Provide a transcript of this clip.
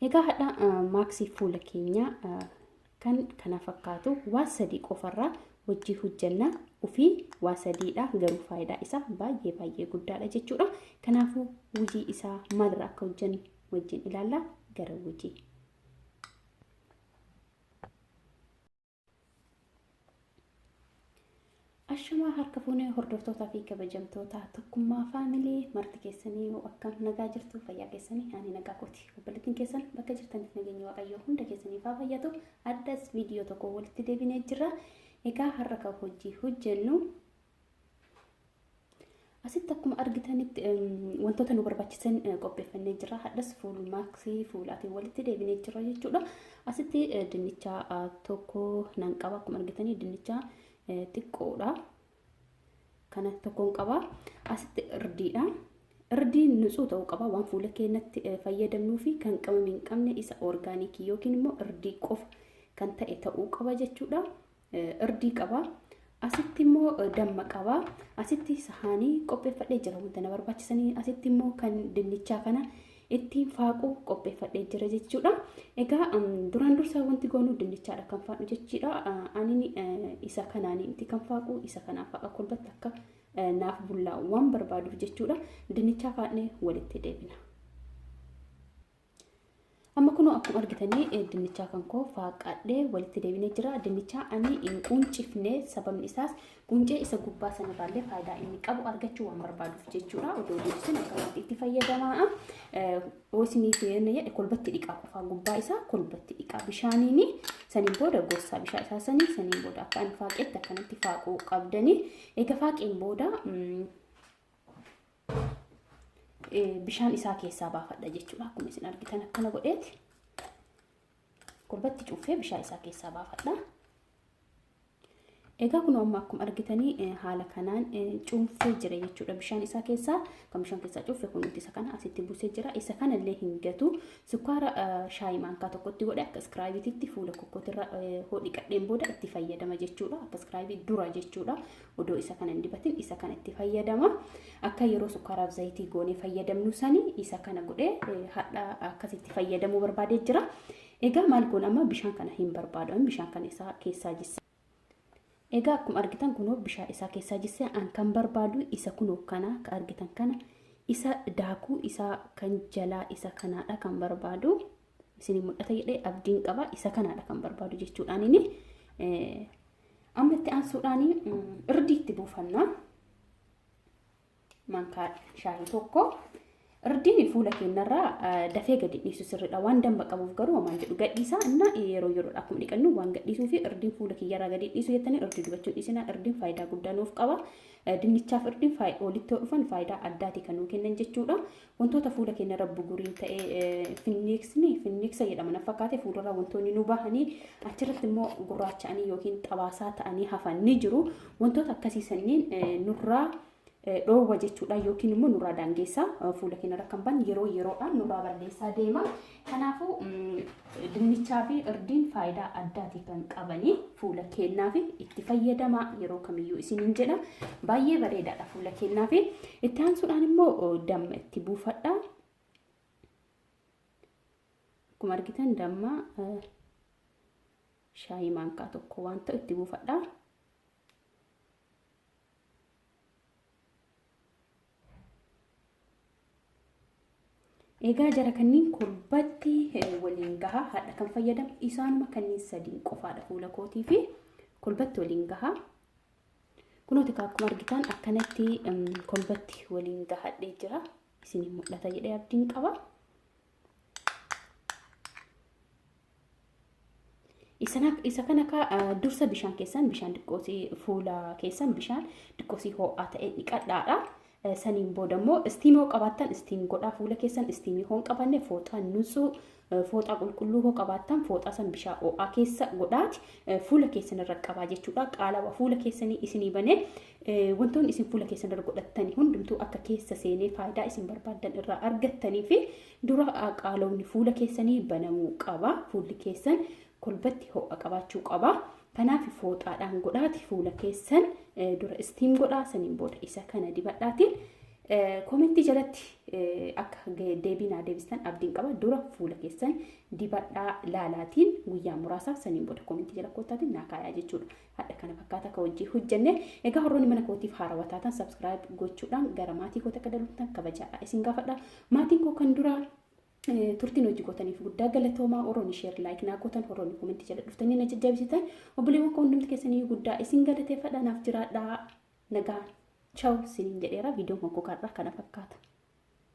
Egaa hadha maaksii fuula keenya kan kana fakkaatu waan sadii qofarraa hojii hojjenna. Ofii waan sadiidha, garuu faayidaa isaa baay'ee baay'ee guddaadha jechuudha. Kanaafuu hojii isaa maalirraa akka hojjennu wajjin ilaalla. Gara hojii. Ashamaa harka fuunee hordoftootaa fi kabajamtoota Tokkummaa Faamilii, marti keessanii yoo akkam nagaa jirtu? Fayyaa keessanii? Ani nagaa kooti. Obboleettiin keessan bakka jirtanitti nageenya Waaqayyoo hunda keessaniif haa fayyatu. Addas viidiyoo tokko walitti deebinee jirra. Egaa har'a kan hojii hojjennu asitti akkuma argitanitti wantoota nu barbaachisan qopheeffannee jira. Hadhas fuul maaksii fuulaatiin walitti deebinee jira jechuudha. Asitti dinnicha tokko nan qaba. Akkuma argitanii dinnicha xiqqoodha. Kana tokkoon qaba. Asitti irdiidha. Irdiin nutsuu ta'uu qaba. Waan fuula keenyatti fayyadamnuu fi kan qabame hin qabne, isa orgaanikii yookiin immoo irdii qofa kan ta'e ta'uu qaba jechuudha. Irdii qaba. Asitti immoo damma qaba. Asitti sahaanii qopheeffadhee jira wanta na barbaachisanii. Asitti immoo kan dinnichaa kana ittiin faaqu qopheeffadhee jira jechuudha. Egaa duraan dursaa wanti goonu dinnichaadha kan faaqnu jechuudha. Ani isa kanaanii miti kan faaqu, isa kanaan faaqa, kolbatti akka naaf bullaa'u waan barbaaduuf jechuudha. Dinnichaa faaqnee walitti deebina. Amma kunoo akkuma argitanii dinnichaa kan koo faaqadhee walitti deebinee jira. Dinnichaa ani hin quncifne, sababni isaas quncee isa gubbaa sanarraallee faayidaa inni qabu argachuu waan barbaaduuf jechuudha. Odoo guddiseen akkanatti itti fayyadamaa. Isiniif jedhe kolbatti dhiqaa qofaa, gubbaa isaa kolbatti dhiqaa bishaaniini, saniin booda gossaa bishaan isaa sanii, saniin booda akka ani faaqetti akkanatti faaquu qabdanii. Egaa faaqeen booda bishaan isaa keessaa baafadha jechuudha. Akkuma isin argitan akkana godheeti kolbatti cuuffee bishaan isaa keessaa baafadha. Egaa kun amma akkuma argitanii haala kanaan cuunfee jira jechuudha bishaan isaa keessaa. Kan bishaan keessaa cuunfe kun isa kana asitti buusee jira. Isa kanallee hin gatu. Sukkaara shaayii maankaa tokkotti godhe, akka iskiraabiititti fuula kokkootirra hodhi qadheen booda itti fayyadama jechuudha. Akka iskiraabii dura jechuudha. Odoo isa kana hin dibatin isa kana itti fayyadama. Akka yeroo sukkaaraaf zayitii goonee fayyadamnu sani isa kana godhee hadha akkasitti fayyadamuu barbaadee jira. Egaa maal goona amma? Bishaan kana hin barbaadu. Bishaan kana isaa keessaa jissa. Egaa akkuma argitan kunoo bishaan isaa keessaa jissee, an kan barbaadu isa kunoo kana akka argitan kana, isa daakuu isaa kan jalaa isa kanaadha kan barbaadu. Isin mul'ata jedhee abdiin qaba, isa kanaadha kan barbaadu jechuudhaan. Inni amma itti aansuudhaan irdii itti buufanna. Maankaa shaayii tokko. Irdiin fuula keenyarraa dafee gadi dhiisu sirriidha. Waan damma qabuuf garuu homaan jedhu gadhiisa. Inna yeroo yeroodha akkuma dhiqannu waan gadhiisuu fi irdiin fuula kiyyarraa gadi dhiisu jettanii irdii dibachuu dhiisina. Irdiin faayidaa guddaa nuuf qaba. Dinnichaaf irdiin walitti yoo dhufan faayidaa addaati kan nuu kennan jechuudha. Wantoota fuula keenyarra buguriin ta'ee, finniiksni finniiksa jedhama na fakkaate, fuularraa wantoonni nu bahanii achirratti immoo gurraacha'anii yookiin xabaasaa ta'anii hafan ni jiru. Wantoota akkasii sanniin nurraa dhoowwa jechuudha, yookiin immoo nurraa daangeessaa, fuula keenyarra kan ban yeroo yeroodhaan nurraa balleessaa deema. Kanaafuu dinnichaa fi irdiin faayidaa addaati kan qabanii fuula keenyaa fi itti fayyadamaa yeroo kamiyyuu isiniin jedha. Baay'ee bareedaadha fuula keenyaa fi. Itti aansuudhaan immoo damma itti buufadha. Akkuma argitan damma shaayii maankaa tokko waan ta'u itti buufadha. Egaa jara kanneen kolbatti waliin gaha. Hadha kan fayyadamu isaanuma kanneen sadiin qofaadha fuula kootii fi kolbatti waliin gaha. Kunooti akkuma argitan akkanatti kolbatti waliin gahadhee jira. Isin mul'ata jedhee abdiin qaba. Isa kana dursa bishaan keessan, bishaan xiqqoosii, fuula keessan bishaan xiqqoosii ho'aa ta'e dhiqadhaadha. Saniin booda immoo istiimii hoo qabaattan istiim godhaa fuula keessan, istiimii hoo hin qabaanne fooxaa nutsuu, fooxaa qulqulluu hoo qabaattan fooxaa san bishaan ho'aa keessa godhaati fuula keessan irra qabaa jechuudha. Qaalawa fuula keessanii isinii banee, wantoonni isin fuula keessan irra godhattanii hundumtuu akka keessa seenee faayidaa isin barbaaddan irraa argattanii fi dura qaalawni fuula keessanii banamuu qaba. Fuulli keessan kolbatti ho'a qabaachuu qaba. Kanaaf fooxaadhaan godhaati fuula keessan dura istiim godhaa, saniin booda isa kana dibadhaatiin Koomentii jalatti akka deebii naa deebistan abdiin qaba. Dura fuula keessan dibadhaa laalaatiin guyyaa muraasaaf, saniin booda koomentii jala koottaatiin naa kaayaa jechuudha. Hadha kana fakkaata akka hojii hojjenne. Egaa warroonni mana kootiif haarawaa taatan subscribe gochuudhaan gara maatii kootti akka dabaltan kabajaadha isin gaafadha. Maatiin koo kan duraa turtiin hojii gootaniif guddaa galatoomaa. Warroonni share, like naa gootan, warroonni koomentii jala dhuftanii na jajjabeessitan, obboleewwan koo hundumti keessanii guddaa isin galateeffadha. Naaf jiraadhaa, nagaa, ciao siniin jedheera. Viidiyoon kan koo kana fakkaata.